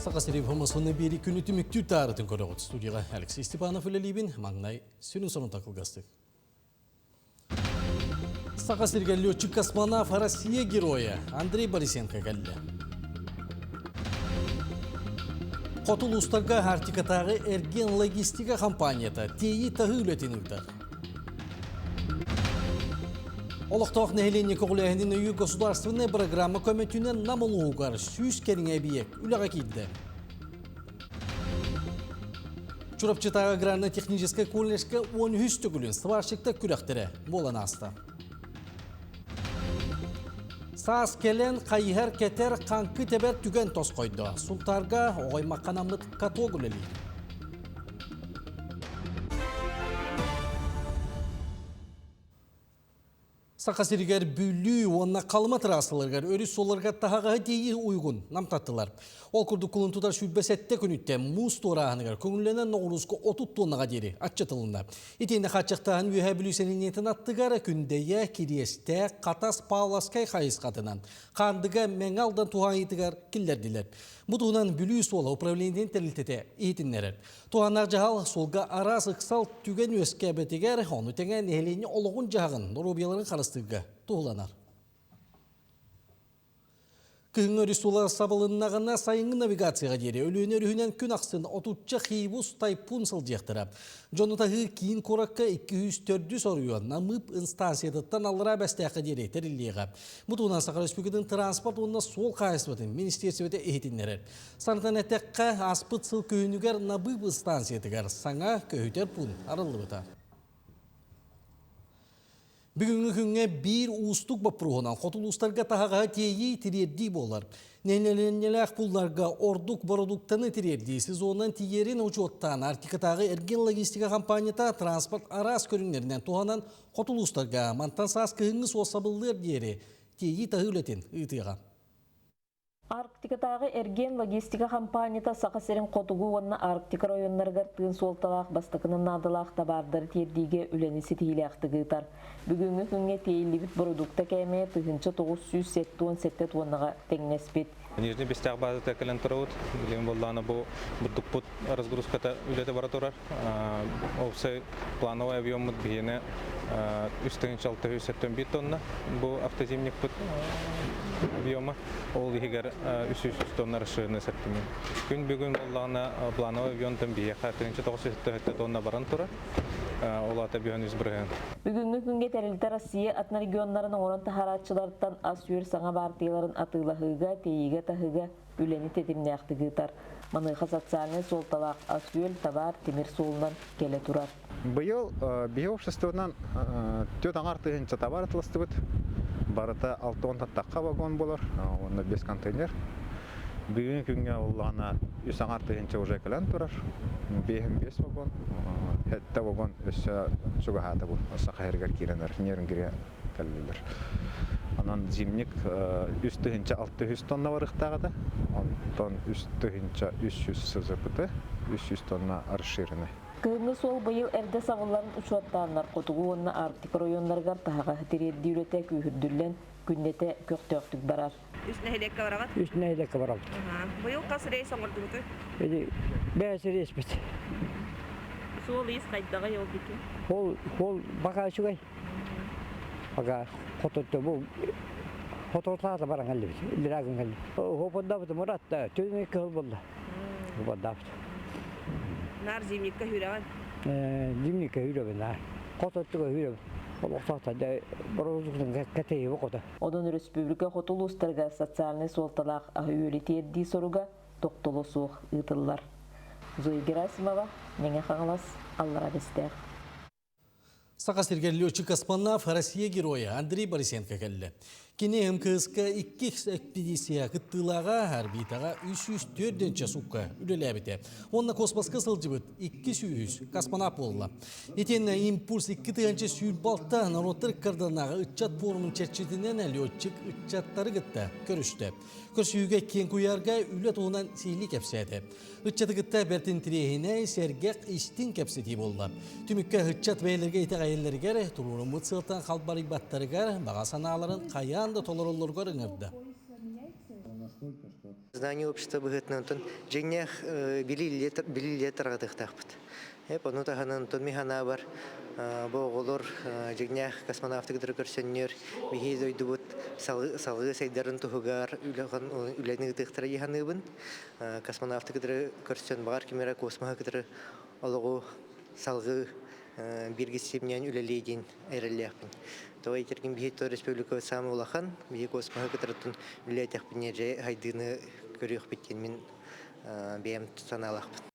Саха сири хомосуна биэри күнү түмүктүү таарытын көрөҕүт. Студияға Алексей Степанов үлэлиибин. Маҥнай сүрүн сонун кылгастык. Саха сиригэр летчик-космонавт Россия геройа Андрей Борисенко кэллэ. Хоту улуустарга Арктикатааҕы эргиэн логистика компанията тиэйии-таһыы үлэтин ыытар. Олохтоох нэһилиэнньэ көҕүлээһинин өйүүр государственнай программа көмөтүнэн Нам улууһугар 100 кэриҥэ эбийиэк үлэҕэ киирдэ. Чурапчытааҕы аграрно-техническэй колледжка 13 төгүлүн сварщиктар күрэхтэрэ буолан ааста. Саас кэлэн хайыһар кэтэр хаҥкы тэбэр түгэн тосхойдо. Сунтаарга оҕоймахханаммыт каток үлэлиир. Саха сиригэр Бүлүү уонна Халыма трассаларыгар өрүс суолларыгар таһаҕаһы тиэйии уйгун намтаттылар. Ол курдук кулун тутар 27 күнүттэн муус туорааһыныгар көҥүллэнэн ноҕурууска 30 тоннаҕа диэри аччатылынна. Итиэннэ хааччахтааһын Үөһээ Бүлүү сэлиэнньэтин аттыгар Күндэйэ, Кириэстээх, Хатас, Павловскай хайысхатынан Хаандыга Мэҥэ Алдан туһаайыытыгар киллэрдилэр. Бу туһунан Бүлүү суола управлениетын тэрилтэтэ иһитиннэрэр. Туһааннаах дьаһал суолга араас ыксал түгэн үөскээбэтигэр, ону тэҥэ нэһилиэнньэ олоҕун-дьаһаҕын, доруобуйаларын харыстыырга туһуланар. Кыһыҥҥы өрүс суола сабылыннаҕына сайыҥҥы навигацияҕа диэри Өлүөнэ өрүһүнэн күн ахсын отучча хивус тайпун сылдьыахтара. Дьону таһыы киин куоракка 204 оройуон Намыып станциятыттан Аллараа Бэстээххэ диэри тэриллиэҕэ. Бу туһунан Саха Республикатын транспорт уонна суол хаһаайыстыбатын министиэристибэтэ иһитиннэрэр. Санатан эттэххэ, ааспыт сыл күһүнүгэр Набыып станциятыгар саҥа көһүтэр пуун арыллыбыта. Бүгүҥҥү күҥҥэ биир уустук боппуруоһунан хоту улуустарга таһаҕаһы тиэйии тириэрдии буолар. Нэһилиэнньэлээх пууннарга ордук бородууктаны тириэрдии сезонунан тиийэрин учуоттаан Арктикатааҕы эргин логистика компанията транспорт араас көрүҥнэринэн туһанан хоту улуустарга мантан саас кыһыҥҥы суол сабыллыар диэри тиэйии-таһыы үлэтин ыытыаҕа. Арктикатааҕы эргиэн-логистика хампаанньата Саха сирин хотугу уонна Арктика оройуоннарыгар тыын суолталаах бастакынан наадалаах табаардары тиэрдиигэ үлэни ситиһиилээхтик ыытар. Бүгүҥҥү күҥҥэ тиэйиллибит бородуукта кээмэйэ 1977 туоннаҕа тэҥнэспит. Нижний Бестях базата кэлэн турабыт. Билигин буоллаҕына бу бурдукпут разгрузката үлэтэ бара турар. Уопсай плановай объеммут биһиэнэ 3 671 тонна. Бу автозимникпыт объема. Ол иһигэр 300 тонна расширенный ассортимент. Күн бүгүн буоллаҕына плановай объемтан биһиэхэ 1977 тонна баран турар. Ол аата бүһөн үс бырыһыан. Бүгүҥҥү күҥҥэ тэрилтэ Россия атын регионнарын оҥорон таһаарааччыларыттан ас-үөл саҥа баартыйаларын атыылаһыыга, тиэйиигэ-таһыыга үлэни тэтимнээхтик ыытар. Маныаха социальнай суолталаах ас-үөл, табаар тимир суолунан кэлэ турар. Быйыл биһи обществонан түөрт аҥар тыһыынча табаар атыластыбыт. Барыта 60 тахха вагон болор, уонна без контейнер. Бүгүҥҥү күҥҥэ уллаҕына үс аҥар тыһыынча уже кэлэн турар. Биэһин биэс вагон, сэттэ вагон өссө чугаһаата бу Саха сиригэр киирэн эрэр, Нерюнгри кэллилэр. Онон зимник 3 600 тонна барыахтаах этэ. Онтон 3300 СЗПТ, 300 тонна расширенный. Кыһыҥҥы суол быйыл эрдэ сабылларын учуоттааннар хотугу уонна Арктика оройуоннарыгар таһаҕаһы тириэрдии үлэтэ күүһүрдүллэн күннэтэ көхтөөхтүк барар. Үс нэһилиэккэ бараҕыт? Үс нэһилиэккэ барабыт. Быйыл хас рейс оҥордугутуй? Ити бэйэс рейспит. Суол-иис хайдаҕый ол диэки? Ол, ол бака үчүгэй. Бака хототто бу хототаата баран кэллибит. Иллираагын кэллибит. Хоподдаабыт Мурат түүнү кыһыл булла. Хоподдаабыт. Наар зимникка үүрэҕин? Зимникка үүрэбин, аа. Хототтуга үүрэбин. Олохтоохто бородуктун кэтэйиби кото. Онон өрөспүүбүлүкэ хоту улуустарыгар социальнай суолталаах аһы-үөлү тиэрдии соруга тохтоло суох ыытыллар. Зоя Герасимова, Мэҥэ Хаҥалас, Аллара Бэстээх. Саха сиригэр летчик-космонавт Россия геройа Андрей Борисенко кэллэ. Кини МКС-ка икки экспедиция кыттыылааҕа орбитаҕа 304 сукка үлэлээбитэ. Уонна космоска сылдьыбыт 200 космонавт буолла. Итиэннэ «Импульс 2026 норуоттар ыккардынааҕы ыччат пуорумун чэрчитинэн летчик ыччаттары кытта көрүстэ. Көрсүһүүгэ киэҥ куйаарга үлэ туһунан сиһилии кэпсээтэ. Ыччаты кытта бэрт интэриэһинэй, сэргэх, истиҥ кэпсэтии буолла. Түмүккэ ыччат бэйэлэргэ итэҕэйэллэригэр, туруоруммут сыалтан халбарыйбаттарыгар, баҕа санааларын хайаан да толороллоругар ыҥырда. Знание общество быһыытынан онтон дьиҥнээх билиилиэ тарҕатыахтаахпыт. Эп ону таһынан онтон мин санаабар бу оҕолор дьиҥнээх космонавты кытары көрсөннөр биһи дойдубут салгыы сайдарын туһугар үлэни ыытыахтара дии саныыбын. Космонавты кытары көрсөн баҕар ким эрэ космоһы кытары олоҕу салгыы бииргэ ситимнээн үлэлиэ диэн эрэллээхпин. Тоҕо этэргин биһи республика саамай улахан, биһи космоһы кытарыттан үлэлээтэхпинэ дьэ хайдыыны көрүөхпүт диэн мин бэйэм санаалаахпын.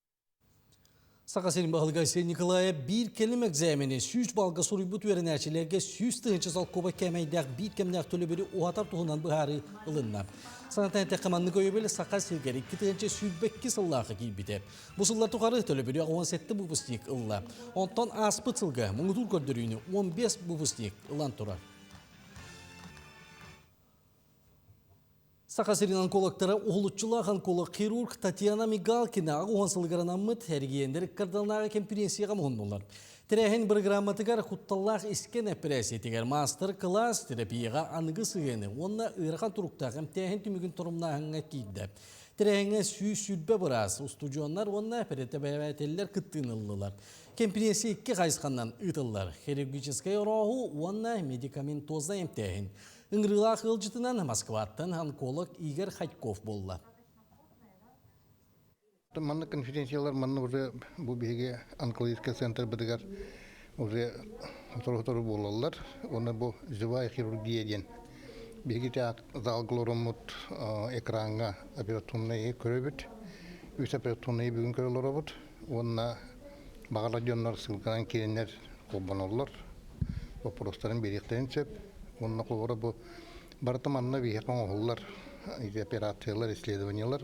Саха сирин баһылыга Айсен Николаев биир кэлим экзамени 100 балга суруйбут үөрэнээччилэргэ 100 000 солкуобай кээмэйдээх биир кэмнээх төлөбүрү уһатар туһунан быһаарыы ылынна. Санатан эттэххэ, маннык өйөбүл Саха сиригэр 2022 сыллаахха киирбитэ. Бу сыллар тухары төлөбүрү 17 выпускник ылла. Онтон ааспыт сылга муҥутуур көрдөрүүнү 15 выпускник ылан турар. Саха сирин онкологтара уһулуччулаах онколог-хирург Татьяна Мигалкина аҕыс сылыгар анаммыт эргиэннэр ыккардалнааҕы кэмпириэнсийэҕэ муһуннулар. Тэрээһин бырагырааматыгар кутталлаах искэн эпэрээссийэтигэр маастар-кылаас терапияҕа аныгы сыһыаны уонна ыарахан туруктаах эмтээһин түмүгүн торумнааһыҥҥа киирдэ. Тэрээһиҥҥэ 120 быраас, устудьуоннар уонна бэрэтэбээтэллэр кыттыыны ыллылар. Кэмпириэнсийэ икки хайысханан ыытыллар: хирургическай орооһуу уонна медикаментознай эмтээһин. Ыҥырыылаах ыалдьытынан Москваттан онколог Игорь Хатьков буолла. Манна конференциялар манна уже бу биһиги онкологическай центрбытыгар уже сотору-сотору буолаллар. Уонна бу живая хирургия диэн биһиги залга олороммут экраҥҥа операционнай көрөбүт. Үс операционнай бүгүн көрө олоробут. Уонна баҕарар дьоннор ссылканан киирэннэр холбоноллор, боппуруостарын биэриэхтэрин сөп. Уонна холобура бу барыта манна биһиэхэ оҥоһуллар операциялар, исследованиялар.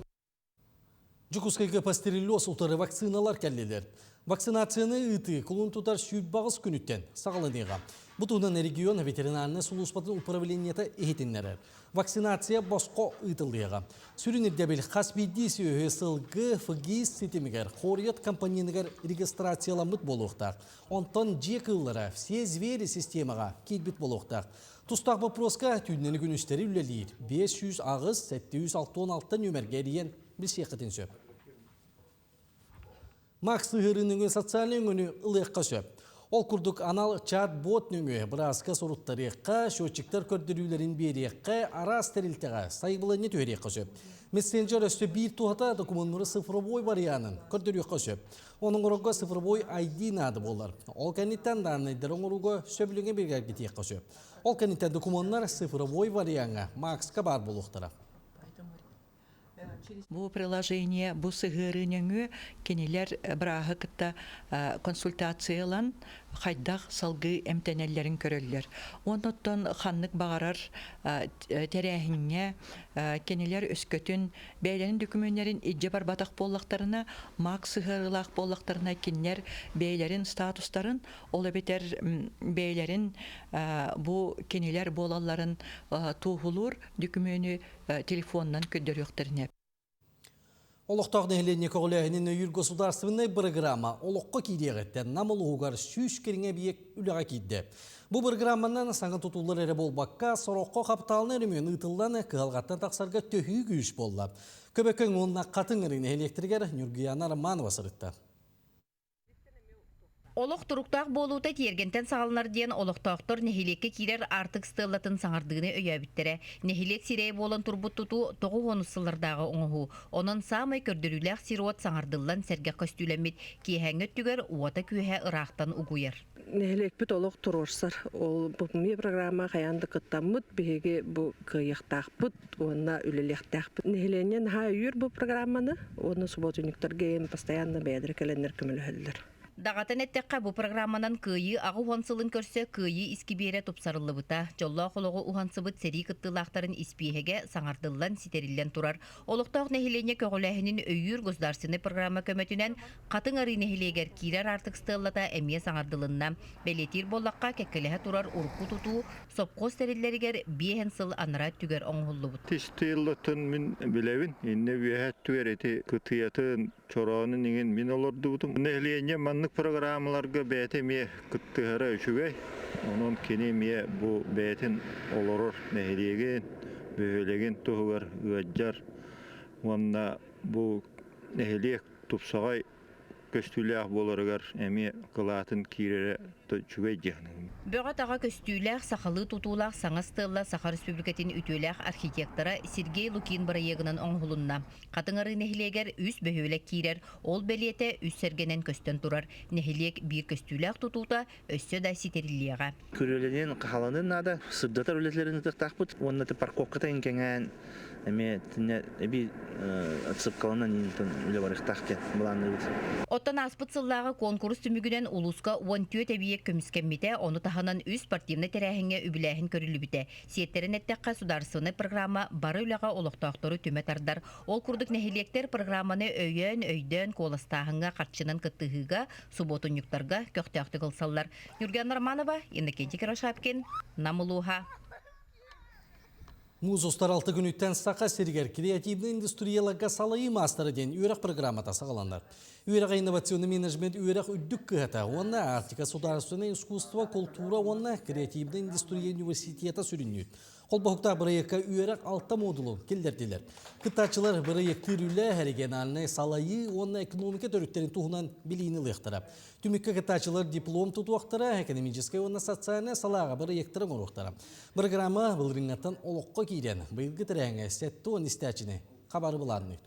Дьокуускайга пастереллез утары вакциналар кэллилэр. Вакцинацияны ыытыы кулун тутар 28 күнүттэн саҕаланыаҕа. Бу туһунан регион ветеринарнай сулууспатын управлениета иһитиннэрэр. Вакцинация босхо ыытыллыаҕа. Сүрүн ирдэбил хас биирдии сүөһү сылгы ФГИС ситимигэр Хориот компанияныгар регистрацияламмыт буолуохтаах. Онтон дьиэ кыыллара все звери системаҕа киирбит буолуохтаах. Тустаах боппуруоска түүннэри күнүстэри үлэлиир 508 766 нүөмэргэ эрийэн билсиэххитин сөп. Макс сыһыарыы нөҥүө социальнай өҥөнү ылыахха сөп. Ол курдук анал чат-бот нөҥүө бырааска суруттарыахха, счетчиктар көрдөрүүлэрин биэриэххэ, араас тэрилтэҕэ сайабылыанньа түһэриэххэ сөп. Мессенджер өссө биир туһата докумуоннары цифровой варианын көрдөрүөххэ сөп. Ону оҥорорго цифровой ID наада буолар. Ол кэнниттэн дааннайдары оҥорууга сөбүлэҥи бигэргитиэххэ сөп. Ол кэнниттэн докумуоннар цифровой вариаҥҥа Макска баар буолуохтара. Бу приложение бу сыһыарыы нөҥүө кинилэр бырааһы кытта консультация ылан хайдах салгыы эмтэнэллэрин көрөллөр. Оннуттан ханнык баҕарар тэрээһиҥҥэ кинилэр өскөтүн бэйэлэрин дөкүмүөннэрин илдьэ барбатах буоллахтарына, МАК сыһыарыылаах буоллахтарына кинилэр бэйэлэрин статустарын, ол эбэтэр бэйэлэрин бу кинилэр буолалларын туоһулуур дөкүмүөнү телефонунан көрдөрүөхтэрин Олохтоох нэһилиэнньэ көҕүлээһинин өйүүр государственнай бырагыраама олоххо киириэҕиттэн Нам улууһугар 100 кэриҥэ эбийиэк үлэҕэ киирдэ. Бу бырагырааманан саҥа тутуулар эрэ буолбакка, сороххо хапытаалынай өрөмүөн ыытыллан, кыһалҕаттан тахсарга төһүү күүс буолла. Көбөкөҥ уонна Хатыҥ Ырыы нэһилиэктэригэр Ньургуйаана Романова сырытта. Олох туруктаах буолуута тиэргэнтэн саҕаланар диэн олохтоохтор нэһилиэккэ киирэр аартык стеллатын саҥардыыны өйөөбүттэрэ. Нэһилиэк сирэйэ буолан турбут тутуу 90 сыллардааҕы оҥоһуу. Онон саамай көрдөрүүлээх сир-уот саҥардыллан сэргэх көстүүлэммит. Киэһээҥҥи өттүгэр уота-күөһэ ыраахтан угуйар. Нэһилиэкпит олох туруорсар. Ол бу программа хайаан да кыттаммыт, биһиги бу кыайыахтаахпыт уонна үлэлиэхтээхпит. Нэһилиэнньэ наһаа өйүүр бу программаны уонна субботунньуктарга эйэн постоянно бэйэлэрэ кэлэннэр көмөлөһөллөр. Даҕатан эттэххэ, бу программанан Кыайыы 80 сылын көрсө Кыайыы искибиэрэ тупсарыллыбыта, дьоллоох олоҕу уһансыбыт сэрии кыттыылаахтарын испииһэгэ саҥардыллан, ситэриллэн турар. Олохтоох нэһилиэнньэ көҕүлээһинин өйүүр государственнай программа көмөтүнэн Хатыҥ Арыы нэһилиэгэр киирэр аартык стеллата эмиэ саҥардылынна. Бэлиэтиир буоллахха, кэккэлэһэ турар урукку тутуу сопхуос тэриллэригэр биэһэн сыл анараа өттүгэр оҥоһуллубут. Стеллатын мин билэбин. Иннэ үөһэ өттүгэр ити кытыйатын, чороонун иҥин мин олордубутум. Нэһилиэнньэ маннык программаларга бэйэтэ эмиэ кыттыһара үчүгэй. Онон кини эмиэ бу бэйэтин олорор нэһилиэгин, бөһүөлэгин туһугар ыалдьар. Уонна бу нэһилиэк тупсаҕай көстүүлээх буоларыгар эмиэ кылаатын киирэрэ үчүгэй диэн. Бөҕө-таҕа көстүүлээх, сахалыы тутуулаах саҥа стелла Саха Республикатын үтүөлээх архитектора Сергей Лукин бырайыагынан оҥоһулунна. Хатыҥ Арыы нэһилиэгэр үс бөһүөлэк киирэр, ол бэлиэтэ үс сэргэнэн көстөн турар. Нэһилиэк биир көстүүлээх тутуута өссө да ситэриллиэҕэ. Күрүөлэниэн, хаһаланыан наада, сырдатар үлэлэрин ытыктаахпыт уонна парковката кэҥээн эмиэ итиннэ эбии отсыпкаланан иинтэн үлэ барыахтаах диэн былаанныыбыт. Оттон ааспыт сыллааҕы куонкурус түмүгүнэн улууска 14 эбийиэк көмүскэммитэ, ону таһынан үс спортивнай тэрээһиҥҥэ үбүлээһин көрүллүбүтэ. Сиэттэрэн эттэххэ, судаарыстыбаннай программа бары үлэҕэ олохтоохтору түмэ тардар. Ол курдук нэһилиэктэр программаны өйөөн, өйдөөн куоластааһыҥҥа харчынан кыттыһыыга, субуотунньуктарга көхтөөхтүк ылсаллар. Нюргана Романова, Иннокентий Кирашапкин, Нам улууһа. Муус устар алты күнүттэн Саха сиригэр креативный индустрияларга салайыы маастара диэн үөрэх программата саҕаланар. Үөрэҕэ инновационный менеджмент үөрэх үрдүк кыһата уонна Арктика судаарыстыбаннай искусство, култуура уонна креативный индустрия университета сүрүннүүр. Холбоһуктаах бырайыакка үөрэх алта модулу киллэрдилэр. Кыттааччылар бырайыактыыр үлэ, региональнай салайыы уонна экономика төрүттэрин туһунан билиини ылыахтара. Түмүккэ кыттааччылар диплом тутуохтара, экономическай уонна социальнай салааҕа бырайыактары оҥоруохтара. Бырагыраама былырыыҥҥаттан олоххо киирэн, быйылгы тэрээһиҥҥэ 70 истээччини хабары былаанныыр.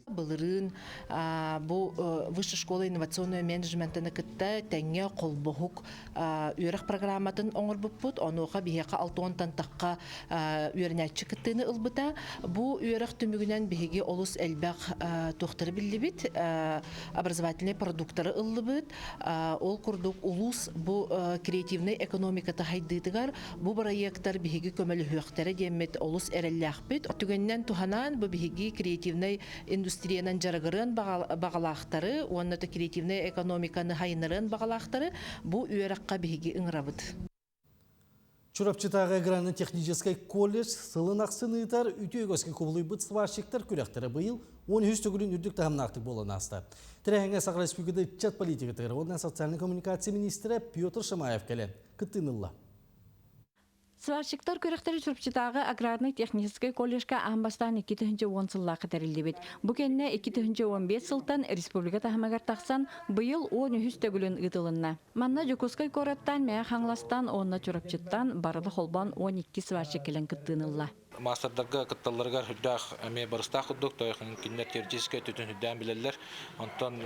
Былырыын бу Высшая школа инновационного менеджментаны кытта тэҥҥэ холбоһук үөрэх программатын оҥорбуппут. Онуоха биһиэхэ 60-тан тахха үөрэнээччи кыттыыны ылбыта. Бу үөрэх түмүгүнэн биһиги олус элбэх туохтары биллибит, образовательнай продуктары ыллыбыт. Ол курдук улуус бу креативнай экономиката хайдыытыгар бу бырайыактар биһиги көмөлөһүөхтэрэ диэммит олус эрэллээхпит. Түгэнинэн туһанан бу биһиги креативнай индустриянан дьарыгырыан баҕалаахтары уонна да креативнай экономиканы хайыннарыан баҕалаахтары бу үөрэххэ биһиги ыҥырабыт. Чурапчытааҕы аграрно-техническэй колледж сылын ахсын ыытар үтүө үгэскэ кубулуйбут сварщиктар күрэхтэрэ быйыл 13 төгүлүн үрдүк таһымнаахтык буолан ааста. Тэрээһиҥҥэ Саха Республиката ыччат политикатыгар уонна социальнай коммуникация министрэ Петр Шамаев кэлэн кыттыыны ылла. Сварщиктар күрэхтэри Чурапчытааҕы аграрнай-техническэй колледжка аан бастаан 2010 сыллаахха тэриллибит. Бу кэннэ 2015 сылтан республика таһымыгар тахсан, быйыл 13 төгүлүн ыытылынна. Манна Дьокуускай куораттан, Мэҥэ Хаҥаластан уонна Чурапчыттан барыта холбоон 12 сварщик кэлэн кыттыыны ылла. Маастардарга кытталларыгар сүрдээх эмиэ барыстаах курдук, кинилэр теоретическай өттүтүн сүрдээн билэллэр. Онтон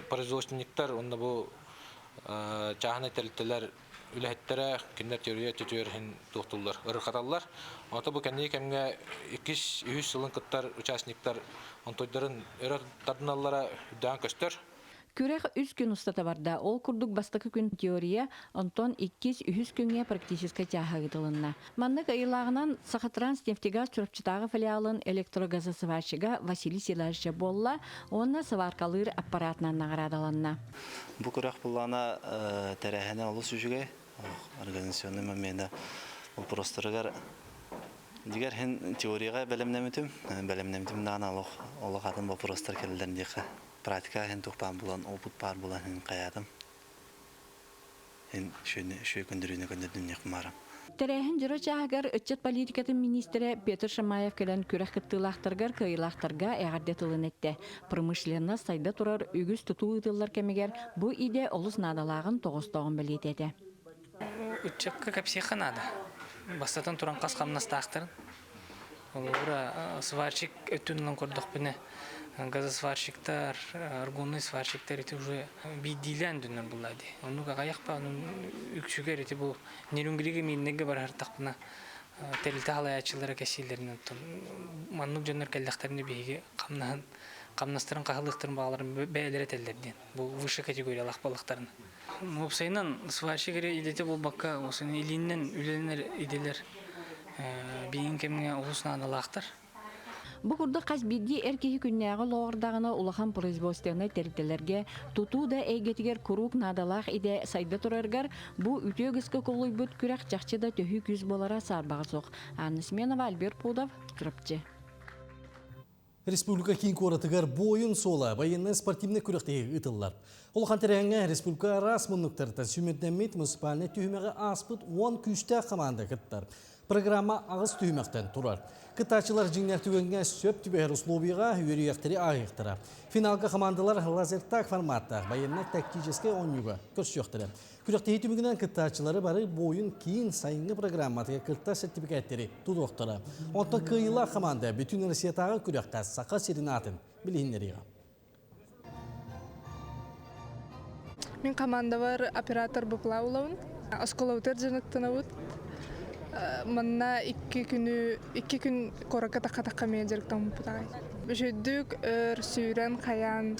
производственниктар уонна бу чааһынай тэрилтэлэр үлэһиттэрэ кинилэр теория өттүтүгэр иһин туохтууллар, ырырхаталлар. Онто бу кэнники кэмҥэ иккис, үһүс сылын кыттар участниктар онтуйдарын өрө тардыналлара үрдээн көстөр. Күрэх үс күн устата барда. Ол курдук бастакы күн теория, онтон иккис, үһүс күҥҥэ практическай чааһа ыытылынна. Маннык ыйылааҕынан Сахатранснефтегаз Чурапчытааҕы филиалын электрогазосварщига Василий Силаевич буолла уонна сваркалыыр аппаратынан наҕараадаланна. Бу күрэх былаана тэрээһинэ олус үчүгэй. Организационный момента вопростарыгар дигэр хин теорияҕа бэлэмнэмитим, бэлэмнэмитим даҕаны олох олох атын вопростар кэллэр диэххэ. Практика иһин туох баар булан, опыт баар булан иһин хайаатым. Иһин шүөне шүө көндөрүүнү көндөрдүм диэх баарым. Тэрээһин дьоро чааһыгар ыччат политикатын миниистирэ Петр Шамаев кэлэн күрэх кыттыылаахтарыгар кыайыылаахтарга эҕэрдэ тылын эттэ. Промышленность сайда турар үгүс тутуу ыытыллар кэмигэр бу идэ олус наадалааҕын тоҕостоҕун бэлиэтээтэ. Ыччакка кэпсиэххэ наада. Бастатан туран хас хамнастаахтарын. Холобура, сварщик өттүн ылан көрдөхпүнэ, газосварщиктар, аргонный сварщиктар ити уже биирдиилээн дөннөр булла дии. Оннук аҕыйах ба, үксүгэр ити бу Нерюнгригэ мииннэргэ бараһартахпына тэрилтэ халайааччылара кэсиилэринэн оттон маннык дьоннор кэллэхтэринэ биһиги хамнаһын хамнастарын хаһылыахтарын баҕаларын бэйэлэрэ этэллэр диэн. Бу высшей категориялаах буоллахтарына. Уопсайынан сварщик эрэ идэтэ буолбакка, уопсайынан илиинэн үлэлэнэр идэлэр биһиги кэмҥэ олус наадалаахтар. Бу курдук хас биирдии эр киһи күннээҕи олоҕор даҕаны улахан производственнай тэрилтэлэргэ тутуу да эйгэтигэр куруук наадалаах идэ сайда турарыгар бу үтүө үгэскэ кубулуйбут күрэх чахчы да төһүү күүс буолара саарбаҕа суох. Анна Сменова, Альберт Пудов, Чурапчы. Республика киин куоратыгар буойун суола военнай-спортивнай күрэхтэһии ыытыллар. Улахан тэрээһиҥҥэ республика араас муннуктарыттан сүүмэрдэммит муниципальнай түһүмэҕи ааспыт 10 күүстээх хамаанда кыттар. Программа аҕыс түһүмэхтэн турар. Кыттааччылар дьиҥнээх түгэҥҥэ сөп түбэһэр условияҕа үөрүйэхтэри ааһыахтара. Финалга хамаандалар лазертаг форматтаах байыаннай-тактическай оонньууга көрсүөхтэрэ. Күрэхтэһии түмүгүнэн кыттааччылары бары буойун киин сайыҥҥы программатыгар кытта сэртипикээттэри тутуохтара. Онтон кыайыылаах хамаанда бүтүн Россиятааҕы күрэххэ Саха сирин аатын билиһиннэриэҕэ. Мин командабар оператор Быплаулабын. Осколобутугар дьаныктанабыт. Манна икки күнү икки күн куоракка тахха-тахха эмиэ дьарыктаммыппыт аҕай. Үчүгдүк өр сүүрэн хайаан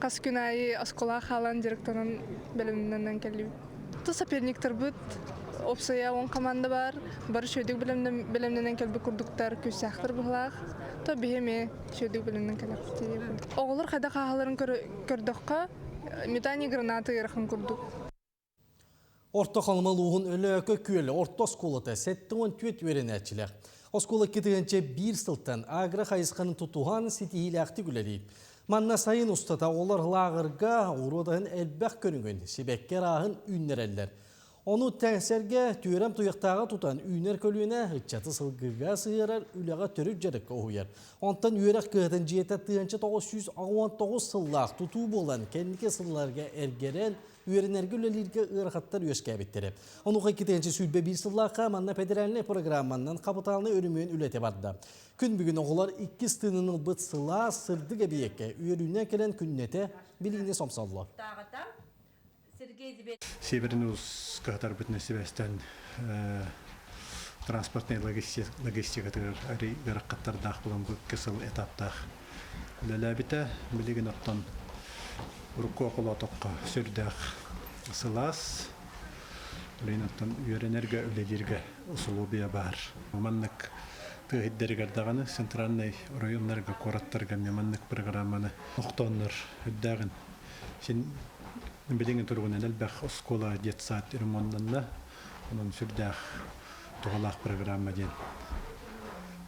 хас күн аайы оскуолаҕа хаалан дьарыктанан бэлэмнэнэн кэллибит. Соперниктарбыт уопсайа 10 команда бар. Бары үчүгдүк бэлэмнэнэн кэлбит курдуктар, күүстээхтэр быһылаах. То биһи эмиэ Үчүгэйдик билинэн кэлэхтиибин. Оҕолор хайдах ааһалларын көрдөххө, метание гранаты ыарахан курдук. Орто Халыма улууһун Өлөөкө күөл орто оскуолата 74 үөрэнээччилээх. Оскуола 2001 сылтан агро хайысханы тутуһан ситиһиилээхтик үлэлиир. Манна сайын устата оҕолор лааҕырга оҕуруот элбэх көрүҥүн, сибэкки арааһын үүннэрэллэр. Ону сэргэ түөрэм туйахтааҕы тутан үүнэр көлүөнэ ыччаты сылгыга сыһыарар үлэҕэ төрүт дьарыкка уһуйар. Онтон үөрэх кыһатын дьиэтэ 1969 сыллаах тутуу буолан кэнники сылларга эргэрэн үөрэнэргэ үлэлииргэ ыарахаттар үөскээбиттэрэ. Онуоха 2021 сыллаахха манна федеральнай программанан хапытаалынай өрөмүөн үлэтэ барда. Күн бүгүн оҕолор иккис тыынын ылбыт сылаас сырдык эбийиэккэ үөрүүнэн кэлэн күннэтэ билиини сомсоллор. Северный улус кыһатарбытынан сибээстээн транспортнай логистикатыгар арый ыарахаттардаах буолан бу икки сыл этаптаах үлэлээбитэ. Билигин оттон урукку околоотоххо сүрдээх сылаас. Билигин оттон үөрэнэргэ, үлэлииргэ усулуобуйа баар. Маннык тыа сирдэригэр даҕаны центральнай оройуоннарга, куораттарга эмиэ маннык программаны охтооннор үрдээҕин Син билиҥҥи туругунан элбэх оскуола, детсад ремоннанна. Онон сүрдээх туһалаах программа диэн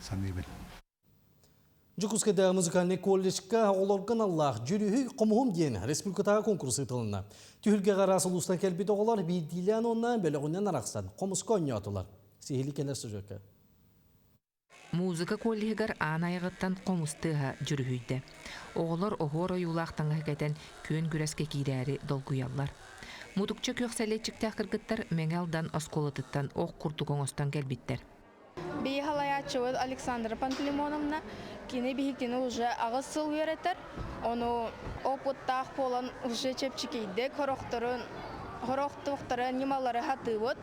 саныыбын. Дьокуускайдааҕы музыкальнай колледжка оҕолорго аналлаах «Дьүрүһүй хомуһум» диэн республикатааҕы конкурс ыытылынна. Түһүлгэҕэ араас улуустан кэлбит оҕолор биирдиилээн уонна бөлөҕүнэн арахсан хомуска оонньоотулар. Сиһилии кэлэр сюжекка. Музыка коллеһыгар аан айаҕыттан хомус тыаһа дьүрүһүйдэ. Оҕолор оһуор ойуулаах таҥаһы кэтэн күөн күрэскэ киирээри долгуйаллар. Мутукча күөх сэлиэччиктээх кыргыттар Мэҥэ Алдан оскуолатыттан ох курдук оҥостон кэлбиттэр. Биһи халайааччыбыт Александра Пантелеймоновна кини биһиккини уже аҕыс сыл үөрэтэр. Ону опыттаах буолан уже чэпчэкийдик хорохторун хорохтуохтара ньымалары хатыыбыт.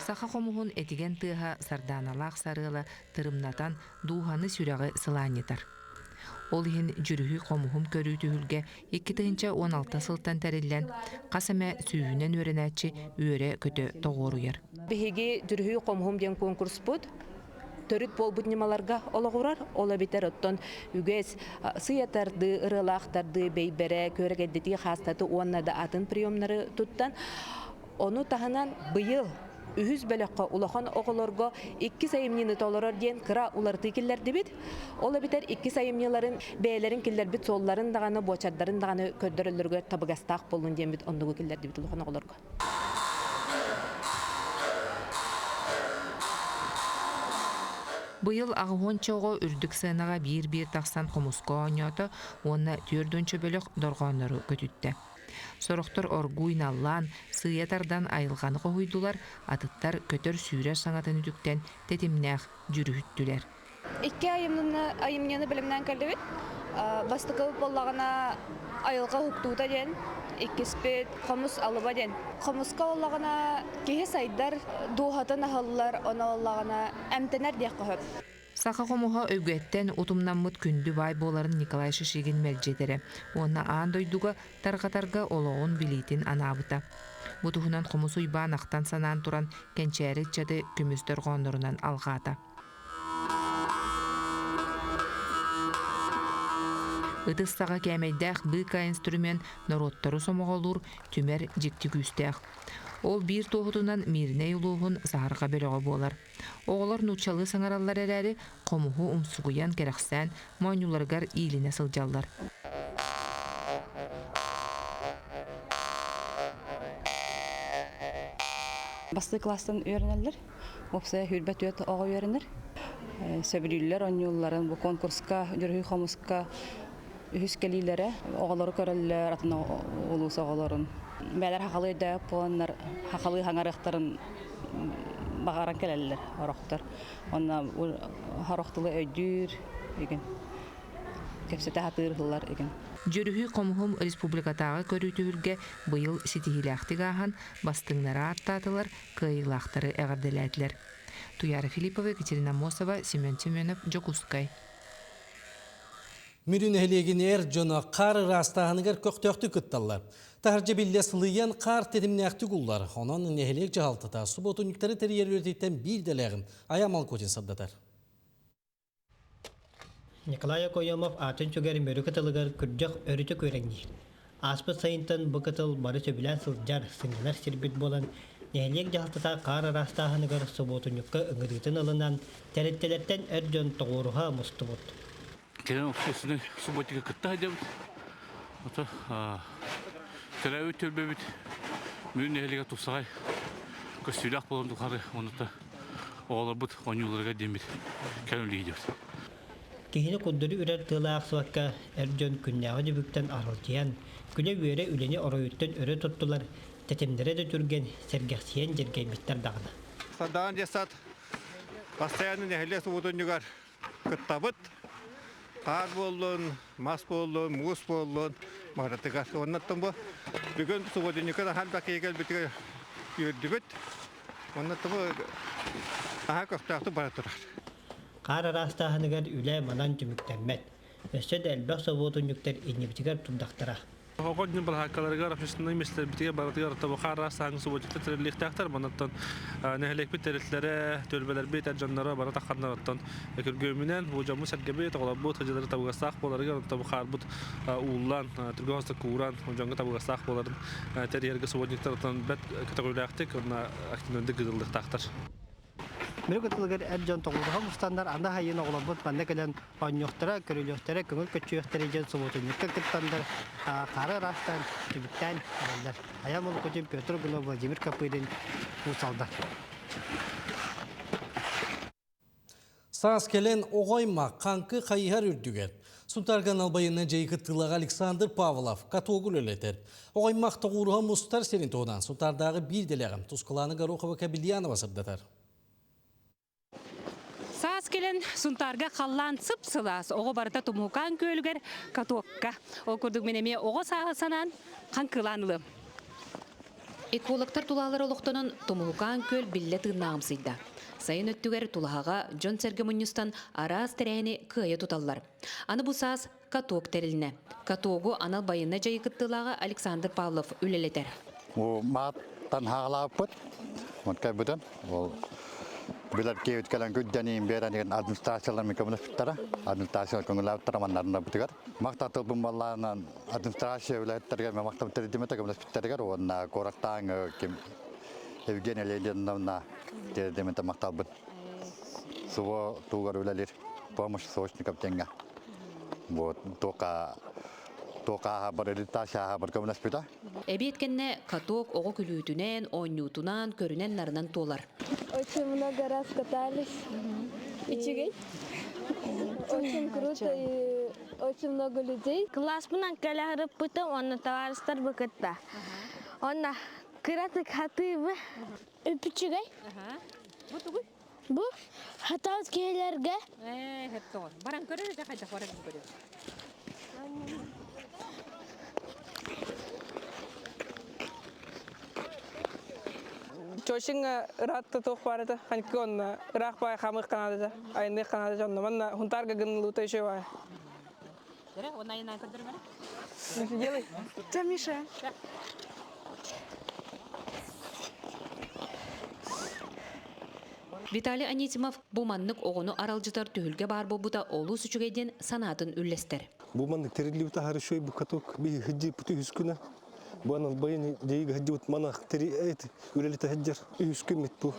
Саха хомуһун этигэн тыаһа сардааналаах сарыала тырымнатан дууһаны сүрэҕи сылаанньытар. Ол иһин Дьүрүһүй хомуһум көрүү түһүлгэ 2016 сылтан тэриллэн, хас эмэ сүүһүнэн үөрэнээччи үөрэ-көтө тоҕуоруйар. Биһиги Дьүрүһүй хомуһум диэн конкурспут төрүт буолбут ньымаларга олоҕурар. Ол эбэтэр оттон үгэс сыйатардыы, ырыалаахтардыы, бэйбэрэ, күөрэгэйдэтии хаастаты уонна да атын приемнары туттан, ону таһынан быйыл үһүс бөлөххө улахан оҕолорго иккис айымньыны толорор диэн кыра уларытыы киллэрдибит. Ол эбэтэр иккис айымньыларын бэйэлэрин киллэрбит суолларын даҕаны, буочардарын даҕаны көрдөрөллөрүгэр табыгастаах буоллун диэммит оннугу киллэрдибит улахан оҕолорго. Быйыл аҕыһуонча оҕо үрдүк сыанаҕа биир-биир тахсан хомуска оонньоото уонна түөрт бөлөх дорҕооннору көтүттэ. Сорохтор оргууй наллаан, сыыйа тардан айылҕаны хоһуйдулар, атыттар көтөр-сүүрэр саҥатын үтүктэн тэтимнээх дьүрүһүттүлэр. Икки айымньыны, айымньыны бэлэмнээн кэллибит. Бастакы буоллаҕына айылҕа уһуктуута диэн, иккиспит хомус алыба диэн. Хомуска буоллаҕына киһи сайдар, дууһатын аһыллар, ону буоллаҕына эмтэнэр диэххэ сөп. Саха хомуһа өйгөттэн утумнаммыт күндү баай буоларын Николай Шишигин мэлдьи этэрэ уонна аан дойдуга тарҕатарга олоҕун билиитин анаабыта. Бу туһунан Хомус Уйбаан ахтан-санаан туран кэнчээри ыччаты көмүс дорҕооннорунан алҕаата. Ытыс саҕа кээмэйдээх быыкаа инструмент норуоттары сомоҕолуур, түмэр дьикти күүстээх. Ол биир туоһутунан Мирнэй улууһун Саһарҕа бөлөҕө буолар. Оҕолор нууччалыы саҥараллар эрээри, хомуһу умсугуйан, кэрэхсээн, моонньуларыгар иилинэ сылдьаллар. Бастакы класстан үөрэнэллэр. Уопсайа 24 оҕо үөрэнэр. Сөбүлүүллэр оонньуулларын бу конкурска, Дьүрүһүй хомуска үһүс кэлиилэрэ оҕолору көрөллөр, атын улуус оҕолорун. Бээлэр хахалыы өйдөөх буоланнар хахалыы хаҥарыахтарын баҕаран кэлэллэр орохтор. Онно сорох тылы өйдүүр игин кэпсэтэ сатыыр ыллар игин. Дьүрүһүй хомуһум республикатааҕы көрүү түһүлгэ быйыл ситиһиилээхтик ааһан, бастыҥнары ааттаатылар, кыайыылаахтары эҕэрдэлээтилэр. Туяра Филиппова, Екатерина Аммосова, Семен Семенов, Дьокуускай. Мүрү нэһилиэгин эр дьоно хаар ыраастааһыныгар көхтөөхтүк кытталлар. Таһырдьа биллэ сылыйан хаар тэтимнээхтик уллар. Онон нэһилиэк дьаһалтата субуотунньуктары тэрийэр үлэтиттэн биир дэлээҕин Ая Малкутин сырдатар. Николай Окоемов аатын сүгэр Мүрү кытылыгар күрдьэх өрүтэ күөрэҥниир. Ааспыт сайынтан бу кытыл бары сөбүлээн сылдьар, сынньанар сирбит буолан, нэһилиэк дьаһалтата хаар ыраастааһыныгар субуотунньукка ыҥырыытын ылынан, тэрилтэлэртэн эр дьон тоҕуоруһа мустубут. Кэлэн общественнай субботика кытта сылдьабыт. Ото төрөөбүт түөлбэбит Мүрү нэһилиэгэ тупсаҕай көстүүлээх буолан тухары онута оҕолорбут оонньууларыгар диэммит кэлэн үлэлиибит. Киһини курдары үрэр тыала аахсыбакка, эр дьон күннээҕи түбүктэн аралдьыйан, күлэ-үөрэ үлэни оройуттан өрө туттулар, тэтимнэрэ да түргэн, сэргэхсийэн дьэргэйбиттэр даҕаны. Сардаан детсад постоянно нэһилиэк субуотунньугар кыттабыт. Хаар буоллун, мас буоллун, муус буоллун барытыгар. Оннуттан бу бүгүн субуотунньукка наһаа элбэх киһи кэлбитигэр үөрдүбүт. Оннуттан бу наһаа көхтөөхтүк бара турар. Хаар араастааһыныгар үлэ манан түмүктэммэт. Өссө да элбэх собуотунньуктар иннибитигэр турдахтара. Оҕо дьон балаһааккаларыгар, общественнай миэстэлэрбитигэр барытыгар тобохаар араас сааҥҥы субуотуктар тэриллиэхтээхтэр. Манаттан нэһилиэкпит тэрилтэлэрэ, түөлбэлэрбит, эр дьонноро бары тахханнар оттон күргүөмүнэн бу дьоммут-сэргэбит, оҕолорбут сылдьаллара табыгастаах буоларыгар, онтон хаарбыт ууллан, түргэн хостук кууран, дьоҥҥо табыгастаах буоларын тэрийэргэ субботниктар оттон бэрт көтөҕүүлээхтик уонна активнайдык ыытыллыахтаахтар. Мүрү кытылыгар эр дьон тоҕуоруһа мустаннар аны сайын оҕолорбут манна кэлэн оонньуохтара, көрүлүөхтэрэ, көҥүл көччүйүөхтэрэ диэн субуотунньукка кыттаннар хаары ыраастаан, түбүктээн эрэллэр. Айан Молокутин, Петр Гунов, Владимир Копырин, Уус Алдан. Саас кэлэн оҕо-аймах хаҥкы хайыһар үрдүгэр. Сунтаарга албайынна дьайыы кыттыылаах Александр Павлов катогу үлэлэтэр. Оҕо-аймах тоҕууруһа мустар сирин туһунан Сунтаардааҕы биир дэлэҕим Тускулаана Горохова-Кабельянова сырдатар. Саас кэлэн Сунтаарга халлаан сып-сылаас, оҕо барыта Тумукаан күөлүгэр катокка. Ол курдук мин эмиэ оҕо сааһы санаан хаҥкылаан ылыам. Экологтар тулаалар олохтонон Тумуһукаан күөл биллэ тыыннааҕымсыйда. Сайын өттүгэр тулаһаҕа дьон-сэргэ мунньустан араас тэрээһини кыайа туталлар. Аны бу саас каток тэрилинэ. Катогу анал байыаннай дьайыы кыттыылааҕа Александр Павлов үлэлэтэр. Мааттан хаалааппыт, кайбытын, ол билэр киэбит кэлэн күддэниин биэрэн администрациялар көмөлөспүттэрэ, администрациялар көҥүлээбиттэрэ маннарына бытыгар. Махтатылбын баллаанан администрация үлэһиттэригэр махтам тэрдимэтэ көмөлөспүттэригэр уонна куораттааҥы ким Евгения Леонидовна тиэрдимэтэ махталбын. Суво туугар үлэлир помощь срочников диэҥҥэ. Вот туока туока бар бар көмөлөспүтэ. Эбиэт кэннэ каток оҕо күлүүтүнэн, оонньуутунан, көрүнэн-нарынан туолар. Очень много раз катались. Үчүгэй. Очень круто и очень много людей. Класспынан кэлэһэриппытым уонна табаарыстар кытта. Онно кыратык хатыыбы. Үпүчүгэй. Бу тугуй? Бу хатаут киһилэргэ. Ээ, хептоҕор. Баран көрөр этэ хайдах баран көрөр. Чочиҥ ыраатта туох баар этэ, ханька онно ыраах баай хаамыах канаадата, айанныах канаада дьонно манна Хунтаарга гыннылыыта еще баай. Дere, онна айаннаан көрдөрүмэрэ. Делай. Да, Миша. Виталий Анисимов бу маннык оҕону аралдьытар түһүлгэ баар буолбута олус үчүгэй диэн санаатын үллэстэр. Бу маннык тэриллибит аһары үчүгэй бу каток биһи хыдьыыппыт үһүс күнэ. Бу анал байын дейигэ хыдьыбыт манах тери эт үлэлите хыдьар үһүс күммүт бу.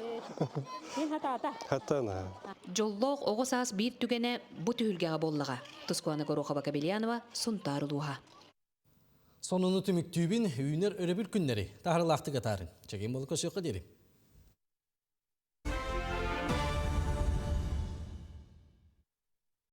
Хатаата. Хатаана. Дьоллоох оҕо саас биир түгэнэ бу түһүлгэҕэ буоллаҕа. Тускуана Горохова Кабельянова, Сунтаар улууһа. Сонуну түмүктүүбүн үүнэр өрөбүл күннэри таһарылаахтык атаарын. Чэгиэн буолу көрсүөххэ диэри.